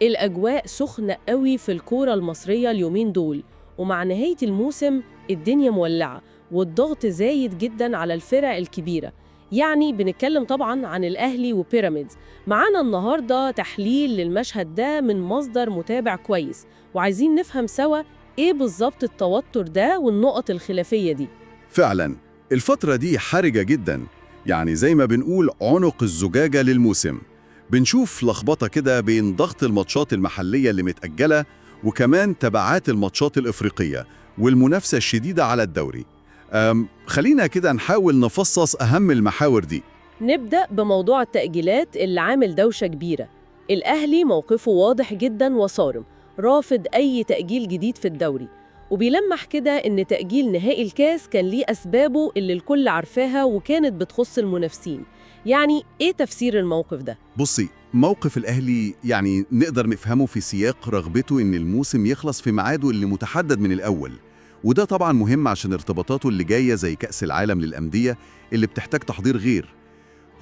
الأجواء سخنة قوي في الكورة المصرية اليومين دول، ومع نهاية الموسم الدنيا مولعة والضغط زايد جدا على الفرق الكبيرة. يعني بنتكلم طبعا عن الأهلي وبيراميدز. معانا النهاردة تحليل للمشهد ده من مصدر متابع كويس، وعايزين نفهم سوا إيه بالظبط التوتر ده والنقط الخلافية دي. فعلا الفترة دي حرجة جدا، يعني زي ما بنقول عنق الزجاجة للموسم. بنشوف لخبطة كده بين ضغط الماتشات المحلية اللي متأجلة وكمان تبعات الماتشات الإفريقية والمنافسة الشديدة على الدوري. خلينا كده نحاول نفصص أهم المحاور دي. نبدأ بموضوع التأجيلات اللي عامل دوشة كبيرة. الأهلي موقفه واضح جدا وصارم، رافض أي تأجيل جديد في الدوري، وبيلمح كده إن تأجيل نهائي الكاس كان ليه أسبابه اللي الكل عارفاها وكانت بتخص المنافسين. يعني إيه تفسير الموقف ده؟ بصي، موقف الأهلي يعني نقدر نفهمه في سياق رغبته إن الموسم يخلص في ميعاده اللي متحدد من الأول، وده طبعا مهم عشان ارتباطاته اللي جاية زي كأس العالم للأندية اللي بتحتاج تحضير غير.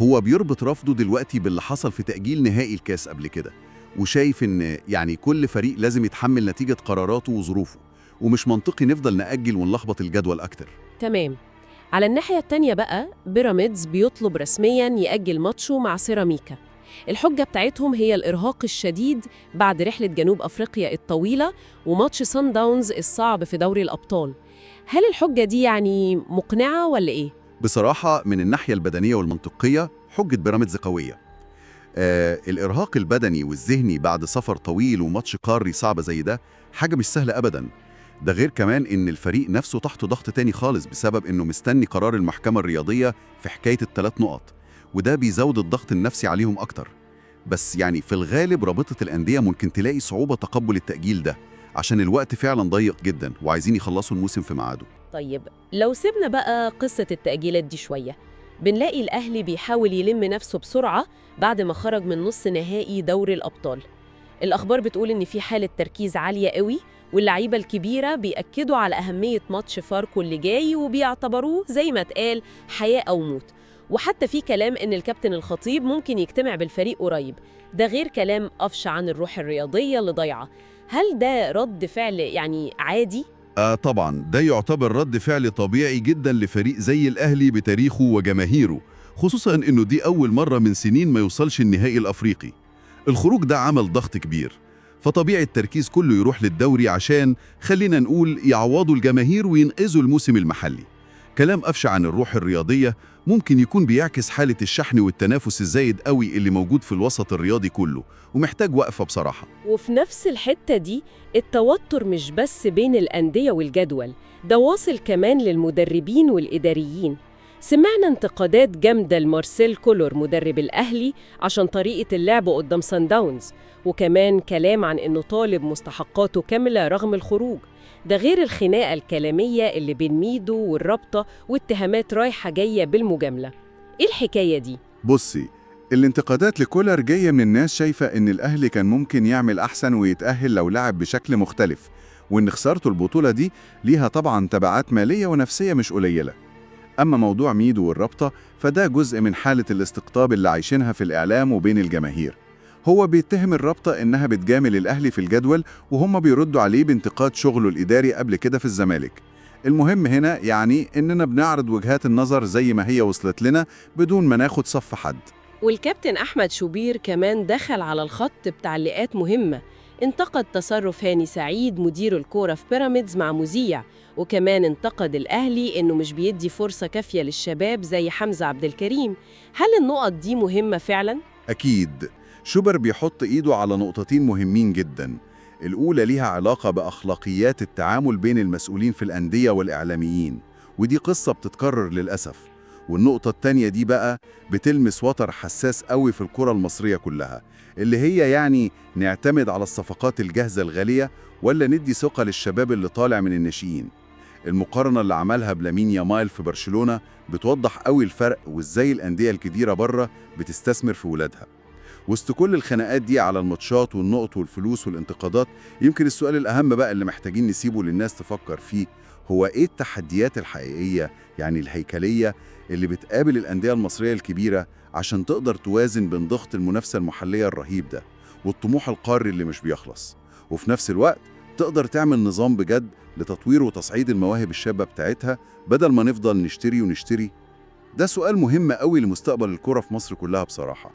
هو بيربط رفضه دلوقتي باللي حصل في تأجيل نهائي الكاس قبل كده، وشايف إن يعني كل فريق لازم يتحمل نتيجة قراراته وظروفه، ومش منطقي نفضل نأجل ونلخبط الجدول أكتر. تمام. على الناحية التانية بقى، بيراميدز بيطلب رسمياً يأجل ماتشه مع سيراميكا. الحجة بتاعتهم هي الإرهاق الشديد بعد رحلة جنوب أفريقيا الطويلة وماتش سان داونز الصعب في دوري الأبطال. هل الحجة دي يعني مقنعة ولا إيه؟ بصراحة من الناحية البدنية والمنطقية حجة بيراميدز قوية. الإرهاق البدني والذهني بعد سفر طويل وماتش قاري صعب زي ده حاجة مش سهلة أبداً. ده غير كمان إن الفريق نفسه تحت ضغط تاني خالص بسبب إنه مستني قرار المحكمة الرياضية في حكاية الثلاث نقط، وده بيزود الضغط النفسي عليهم أكتر. بس يعني في الغالب رابطة الأندية ممكن تلاقي صعوبة تقبل التأجيل ده عشان الوقت فعلا ضيق جدا وعايزين يخلصوا الموسم في ميعاده. طيب لو سيبنا بقى قصة التأجيلات دي شوية، بنلاقي الأهلي بيحاول يلم نفسه بسرعة بعد ما خرج من نص نهائي دوري الأبطال. الأخبار بتقول إن في حالة تركيز عالية قوي، واللعيبة الكبيرة بيأكدوا على أهمية ماتش فاركو اللي جاي وبيعتبروه زي ما اتقال حياة أو موت. وحتى في كلام إن الكابتن الخطيب ممكن يجتمع بالفريق قريب، ده غير كلام قفش عن الروح الرياضية اللي ضايعة. هل ده رد فعل يعني عادي؟ آه طبعا، ده يعتبر رد فعل طبيعي جدا لفريق زي الأهلي بتاريخه وجماهيره، خصوصا إنه دي أول مرة من سنين ما يوصلش النهائي الأفريقي. الخروج ده عمل ضغط كبير، فطبيعي التركيز كله يروح للدوري عشان خلينا نقول يعوضوا الجماهير وينقذوا الموسم المحلي. كلام قفش عن الروح الرياضية ممكن يكون بيعكس حالة الشحن والتنافس الزايد قوي اللي موجود في الوسط الرياضي كله، ومحتاج وقفة بصراحة. وفي نفس الحتة دي التوتر مش بس بين الأندية والجدول، ده واصل كمان للمدربين والإداريين. سمعنا انتقادات جامدة لمارسيل كولر مدرب الأهلي عشان طريقة اللعب قدام سان داونز، وكمان كلام عن إنه طالب مستحقاته كاملة رغم الخروج. ده غير الخناقة الكلامية اللي بين ميدو والرابطة واتهامات رايحة جاية بالمجاملة. إيه الحكاية دي؟ بصي، الانتقادات لكولر جاية من الناس شايفة إن الأهلي كان ممكن يعمل أحسن ويتأهل لو لعب بشكل مختلف، وإن خسارته البطولة دي ليها طبعاً تبعات مالية ونفسية مش قليلة. أما موضوع ميدو والرابطة فده جزء من حالة الاستقطاب اللي عايشينها في الإعلام وبين الجماهير. هو بيتهم الرابطة إنها بتجامل الأهلي في الجدول، وهم بيردوا عليه بانتقاد شغله الإداري قبل كده في الزمالك. المهم هنا يعني إننا بنعرض وجهات النظر زي ما هي وصلت لنا بدون ما ناخد صف حد. والكابتن أحمد شوبير كمان دخل على الخط بتعليقات مهمة. انتقد تصرف هاني سعيد مدير الكورة في بيراميدز مع مذيع، وكمان انتقد الأهلي إنه مش بيدي فرصة كافية للشباب زي حمزة عبد الكريم. هل النقط دي مهمة فعلاً؟ أكيد. شوبر بيحط إيده على نقطتين مهمين جدا. الأولى ليها علاقة بأخلاقيات التعامل بين المسؤولين في الأندية والإعلاميين، ودي قصة بتتكرر للأسف. والنقطة التانية دي بقى بتلمس وتر حساس قوي في الكرة المصرية كلها، اللي هي يعني نعتمد على الصفقات الجاهزة الغالية ولا ندي ثقة للشباب اللي طالع من الناشئين. المقارنة اللي عملها بلامين يامال في برشلونة بتوضح قوي الفرق وإزاي الأندية الكبيرة بره بتستثمر في ولادها. وسط كل الخناقات دي على الماتشات والنقط والفلوس والانتقادات، يمكن السؤال الأهم بقى اللي محتاجين نسيبه للناس تفكر فيه هو إيه التحديات الحقيقية، يعني الهيكلية، اللي بتقابل الأندية المصرية الكبيرة عشان تقدر توازن بين ضغط المنافسة المحلية الرهيب ده والطموح القاري اللي مش بيخلص، وفي نفس الوقت تقدر تعمل نظام بجد لتطوير وتصعيد المواهب الشابة بتاعتها بدل ما نفضل نشتري ونشتري؟ ده سؤال مهم قوي لمستقبل الكرة في مصر كلها بصراحة.